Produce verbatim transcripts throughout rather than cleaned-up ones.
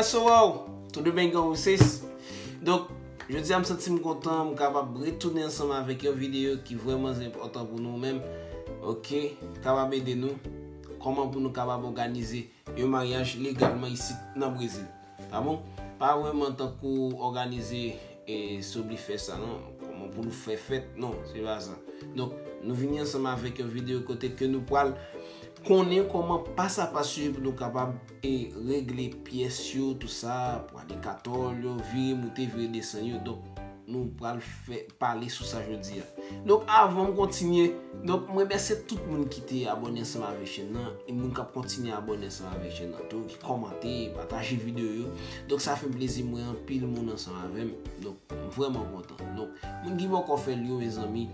So, wow, tudo bem com vocês? Donk, jodi a m santi m kontan, m kapab retounen ansanm avèk yon videyo ki vrèman enpòtan pou nou menm. Oke, kapab ede nou kòman pou nou kapab òganize yon maryaj legalman isit nan Brezil. Ta bon? Pa vrèman tankou òganize e soblifè sa non. Kòman pou nou fè fèt? Non, se pa sa. Donk, nou vini ansanm avèk yon videyo kote ke nou pral konnen kòman pas a pas yo pou nou kapab e regle pyès yo, tou sa, pwale katòl yo, vire moute, vire desann yo. Donk, nou pral fè pale sou sa jodi a. Donk, avan m kontinye, donk, m remèsye tout moun ki te abòne ansanm avèk chèn nan, e moun k ap kontinye abòne ansanm avèk chèn nan tou, ki kòmante, pataje videyo yo. Donk, sa fè m plezi m wè anpil moun ansanm avè m. Donk, m vrèman kontan. Donk, moun ki poko fè l yo, mezanmi,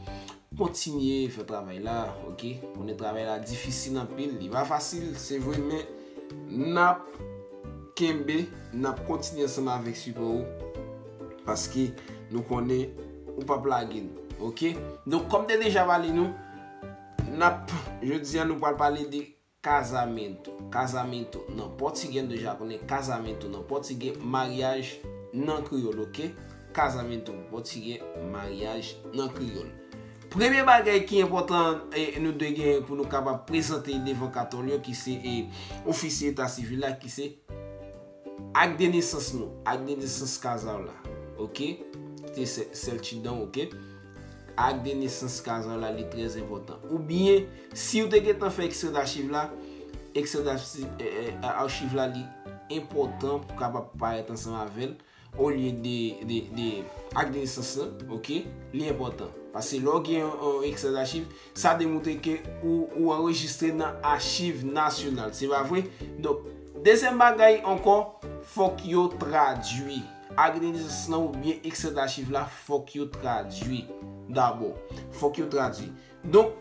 kontinye fè travay la, oke? Konnen travay la difisil anpil, li pa fasil, se vre, men n ap kenbe, n ap kontinye ansanm avèk sipò ou, paske nou konnen ou p ap lage n, oke? Donk, kòm te deja pale nou, n ap, jodi a nou pral pale de casamento. Casamento nan pòtigè, nou deja konnen casamento nan pòtigè, maryaj nan kreyòl, oke? Casamento pou pòtigè, maryaj nan kreyòl. Premye bagay ki enpòtan e, nou dwe gen pou nou kapab prezante devan katòl yo, ki se e, ofisye eta sivil la, ki se ak de nesans nou, ak de nesans kazal la, oke? Se certidão, oke? Ak de nesans kazal la, li trè enpòtan. Oubyen, si w te gentan fè ekstrè dachiv la, ekstrè dachiv, e, e, achiv la, li enpòtan pou kapab parèt ansanm avè l, olye de, de, de ak de nesans lan, oke? Li enpòtan. Paske lè w gen yon, yon ekstrè dachiv, sa demontre ke ou, ou anrejistre nan achiv nasyonal. Se pa vre? Donk, dezyèm bagay ankò, fòk yo tradui. Ak de nesans lan oubyen ekstrè dachiv la, fòk yo tradui dabò. Fòk yo tradui. Donk,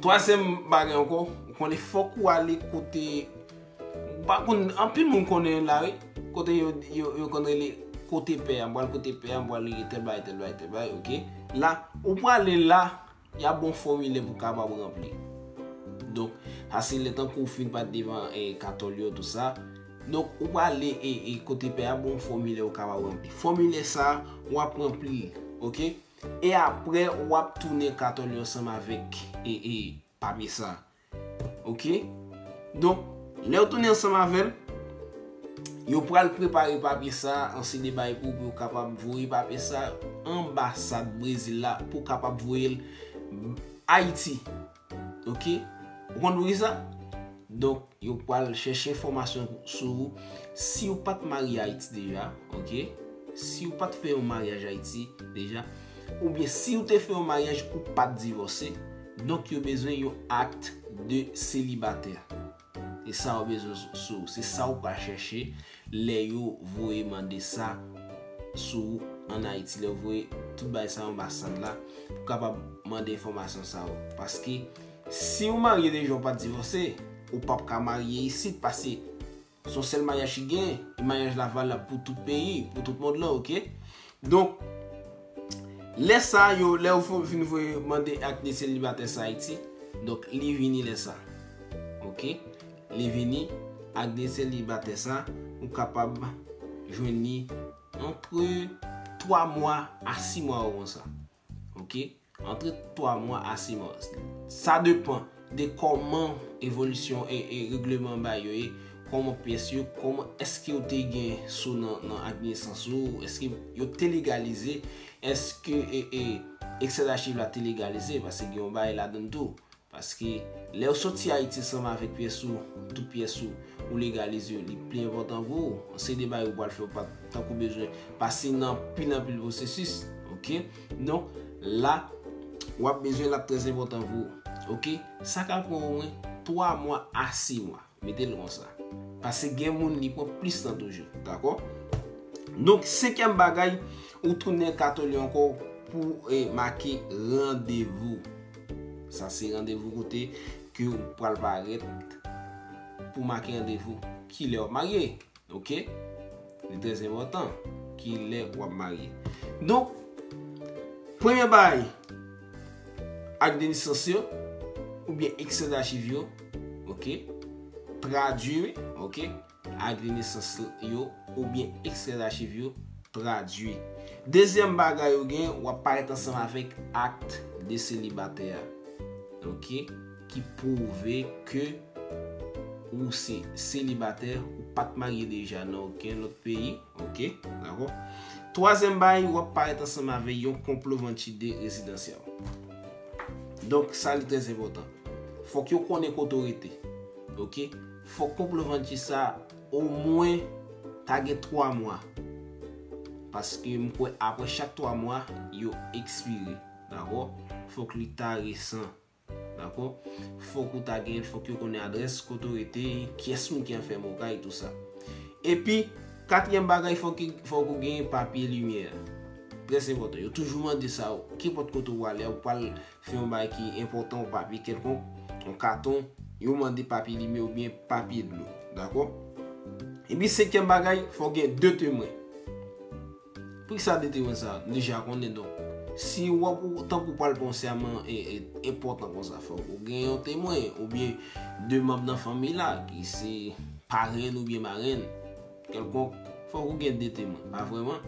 twazyèm bagay ankò, ou konnen fòk ou ale kote, ou pa konn, anpil moun konnen la, wi. Kote yo, yo, yo konn rele kote pè a, m pral kote pè a, m pral rele tèl bagay, tèl bagay, tèl bagay, oke? La, ou prale la, y ap ba w fòmilè pou w kapab ranpli. Donk, sa se lè tankou w fin pase devan e, katòl yo, tou sa. Donk, ou prale e, e kote pè a, ba w fòmilè ou kapab ranpli. Fòmilè sa, w ap ranpli l, oke? E apre, w ap tounen katòl yo ansanm avèk e, e papye sa. Oke? Donk, lè w tounen ansanm avè l, yo pral prepare papye sa, an seri de bagay pou, pou yo kapab voye papye sa anbasad Brezil la, pou kapab voye l Ayiti. Oke? Ou konn poukisa? Donk, yo pral chèche enfòmasyon sou ou. Si w pa t marye Ayiti deja, oke? Si w pa t fè yon maryaj Ayiti deja, oubyen si w te fè yon maryaj, ou pa t divòse, donk yo bezwen yon acte de célibataire. E sa yo bezwen sou, sou, se sa w pral chèche lè yo voye mande sa sou ou ann Ayiti, lè yo voye tout bagay sa yo anbasad la, pou kapab mande enfòmasyon sa yo. Paske si w marye deja, w pa t divòse, ou p ap ka marye isit, paske se yon sèl maryaj ki genyen, e maryaj la valab pou tout peyi, pou tout mond lan, oke? Donk, lè sa yo, lè yo fin voye mande acte de célibataire sa Ayiti, donk, li vini lè sa. Oke? Li vini, acte de célibataire sa, ou kapab jwenn li antre twa mwa a sis mwa ou konsa. Oke? Antre twa mwa a sis mwa. Sa depann de kòman evolisyon e, e regleman bagay yo ye, kòman pyès yo, kòman èske yo te gen sou nan, nan ak nesans ou, èske yo te legalize, èske e, e, ekstrè dachiv la te legalize, paske gen yon bagay ladan l tou. Paske lè w soti Ayiti ansanm avèk pyès ou, tout pyès ou, ou legalize yo, li pli enpòtan pou ou. An seri de bagay ou pral fè, ou pa tankou bezwen pase nan anpil, anpil pwosesis, oke? Donk, la, w ap bezwen, l ap trè enpòtan pou ou, oke? Sa ka pran omwen twa mwa a sis mwa. Mete l konsa. Paske gen moun li pran plis tan toujou. Dakò? Donk, senkyèm bagay, ou tounen katòl yo ankò pou e, make randevou. Sa se randevou kote ke ou pral parèt pou make randevou. Kilè w ap marye? Oke? Li trè enpòtan. Kilè w ap marye? Donk, premye bagay, ak de nesans yo, oubyen ekstrè dachiv yo, oke? Tradui, oke? ak de nesans yo oubyen ekstrè zachiv yo tradui. Dezyèm bagay ou gen, w ap parèt ansanm avèk akt de selibatè a. Ok? Ki pwouve ke ou se selibatè, ou pa t marye deja nan okenn lòt peyi. Ok? Dakò? Twazyèm bagay, w ap parèt ansanm avèk yon konplo vantye de rezidansyèl. Donk, sa li trè enpòtan. Fòk yo konnen kote w rete. Ok? Fòk konplo vantye sa omwen ta gen twa mwa. Paske m kwè apre chak twa mwa, yo ekspire. Dakò? Fòk li ta resan. Dakò? Fòk ou ta gen, fòk yo konnen adrès kote w rete, kiyès moun ki anfèm ou kay, tou sa. Epi, katriyèm bagay, fòk, fòk ou gen papye limyè. Trè enpòtan. Yo toujou mande sa, kenpòt kote w ale, ou pral fè yon bagay ki enpòtan, yon papye kèlkonk, yon katon, yo mande papye limyè oubyen papye dlo. Dakò? Epi senkyèm bagay, fòk gen de temwen. Poukisa de temwen sa? Nou deja konnen, donk, si w ap, tankou pral pran yon sèman e, e, enpòtan konsa, fòk ou gen yon temwen, oubyen de manm nan fanmi la, ki se parenn oubyen marenn, kèlkonk, fòk ou gen de temwen, pa vrèman?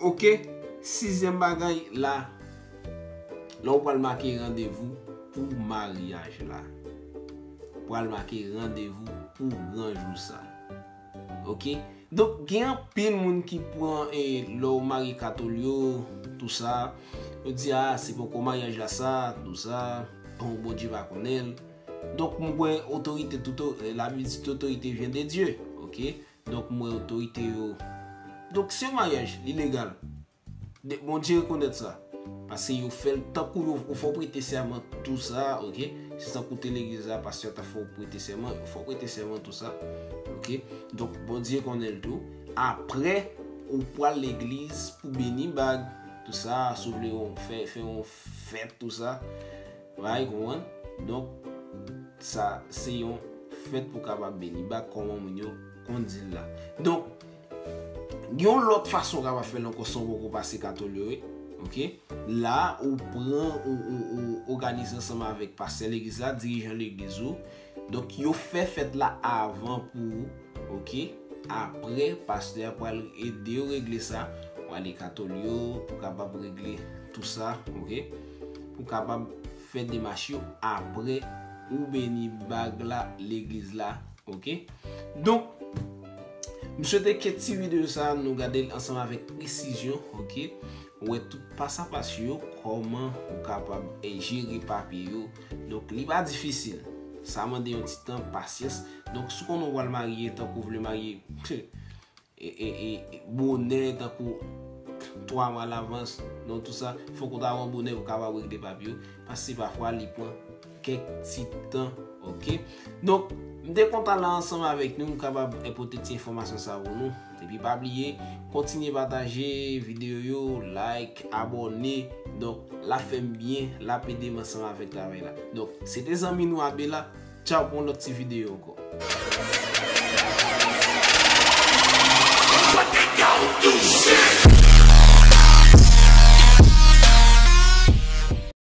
Ok, sizyèm bagay la, lè w pral make randevou pou maryaj la. Pral make randevou pou gran jou sa. Ok? Donk, gen anpil moun ki pran, e, lè w marye katolyo, tou sa, yo di, a, se poko maryaj la sa, tou sa, bon, Bondye pa konnen l. Donk, m kwè otorite, tout, e, Labib di tout otorite vyen de Dye, ok? Donk, m wè otorite yo. Donk, se yon maryaj, li legal. De, Bondye rekonèt sa. Paske yo fè l tankou yo, ou fè w prete sèman tou sa, ok? Se tankou te legliz la, pastè ta fè w prete sèman, ou fè w prete sèman tou sa, ok? Donk, Bondye konnen l tou. Apre, ou pral legliz pou beni bag, tou sa, si w vle yon fè, fè yon fèt, tou sa. Bagay, konprann? Donk, sa, se yon fèt pou kapab beni bag, kòman moun yo konn di l la. Donk, gen yon lòt fason w kapab fè l ankò san w poko pase katolyo, wi. Ok? La, ou pran, ou, ou, ou òganize ansanm avèk pastè legliz la, dirijan legliz ou. Donk, yo fè fèt la avan pou ou, ok? Apre, pastè a pral ede yo regle sa. Ou ale katolyo pou kapab regle tou sa, ok? Pou kapab fè demach yo apre ou beni bag la, legliz la, ok? Donk, m swete ke ti videyo sa a, nou gade l ansanm avèk presizyon, ok? Ou wè tout pasapas yo, kòman ou kapab, eh, jere papye yo. Donk, li pa difisil. Sa mande yon ti tan, pasyans. Donk, si w konnen w pral marye, tankou w vle marye, e, e, e, e, bonè, tankou twa mwa alavans, donk tou sa, fòk ou ta wè bonè pou w kapab regle papye yo, paske pafwa li pran kèk ti tan, ok? Donk, m te kontan la ansanm avèk nou, m kapab, eh, pote ti enfòmasyon sa pou nou. Epi pa bliye, kontinye pataje videyo yo, like, abòne. Donk, l ap fè m byen, l ap ede m ansanm avèk travay la. Donk, se te zanmi nou Abela. Tchaw pou yon lòt ti videyo ankò.